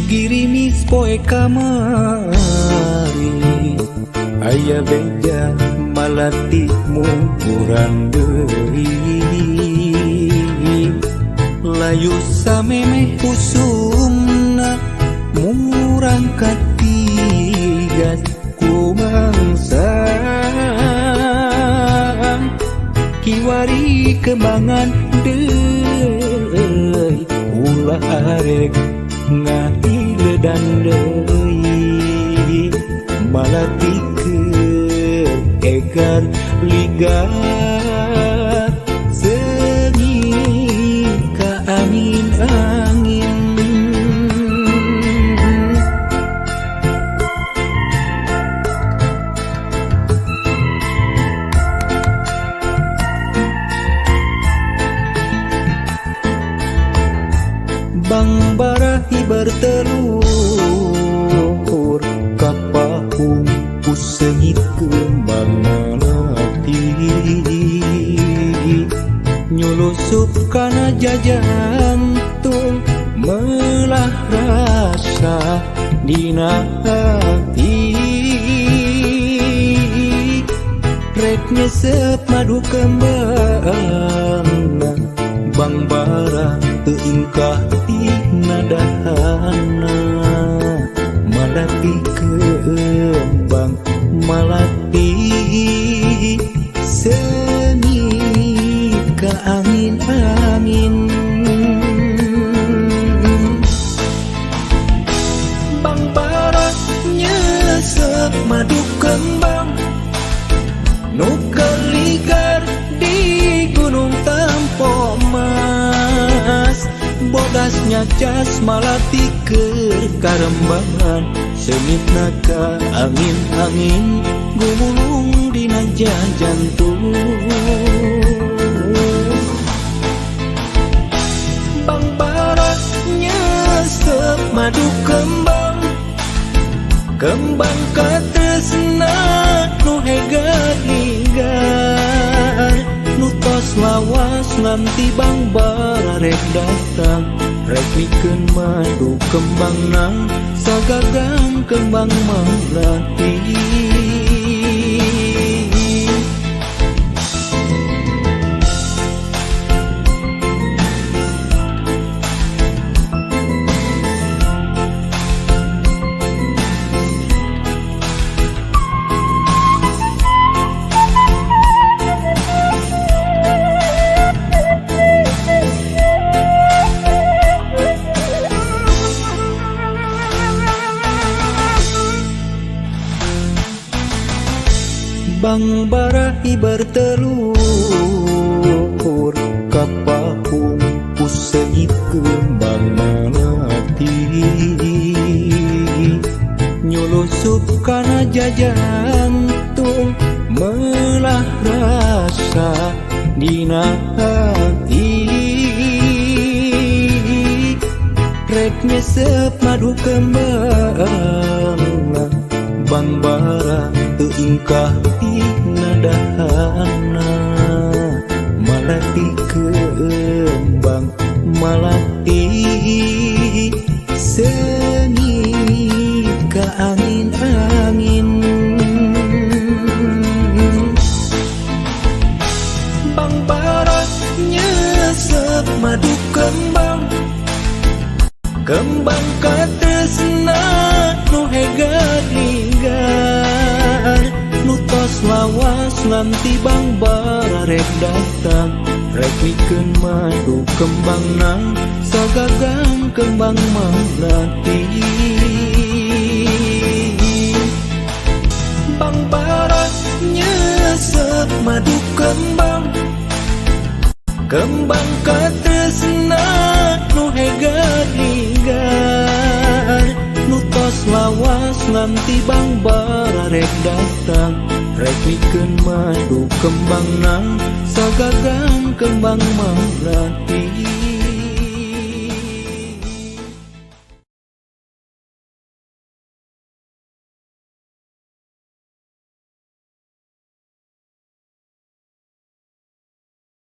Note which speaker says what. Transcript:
Speaker 1: Girimis poe kamari, aya beja malati mungkuran deui. Layu samemeh usumna, murang katigas kumangsang. Kiwari kembangan deui, ulah arek ngahiledan deui. Malati keur egar ligar, seungit ka angin-angin. Bang barahi bertelur kapahung ku seungit kembang melati. Nyulusup kana jajantung, melah rasa dina hati. Rek nyesep madu kembangna, bang bara teu ingkah tina dahana. Malati kembang malati, seungit ka angin-angin. Bang bara nyesep madu kembang nu keligar di Gunung Tampomas. Bodasnya cas malati keur karembangan, seungitna ka angin-angin gumulung dina jantung. Bang bara nyesep madu kembang, kembang katresna nu hegar ligar. Nu tos lawas nganti bang bara rek datang, rek mikeun madu kembangna sagagang kembang melati. Bang barahi bertelur kapahung ku seungit kembang melati. Nyulusup kana jajantung, melah rasa dina hati. Rek nyesep madu kembangna, bang bara teu ingkah tina dahana. Malati kembang malati, seungit ka angin-angin. Bang bara nyesep madu kembang, kembang katresna nu hegar ligar. Nu tos lawas nganti bang bara rek datang, rek mikeun madu kembangna sagagang kembang melati. Bang bara nyesep madu kembang, kembang katresna nu hegar ligar. Nu tos lawas nganti bang bara rek datang, rek mikeun madu kembangna sagagang kembang melati.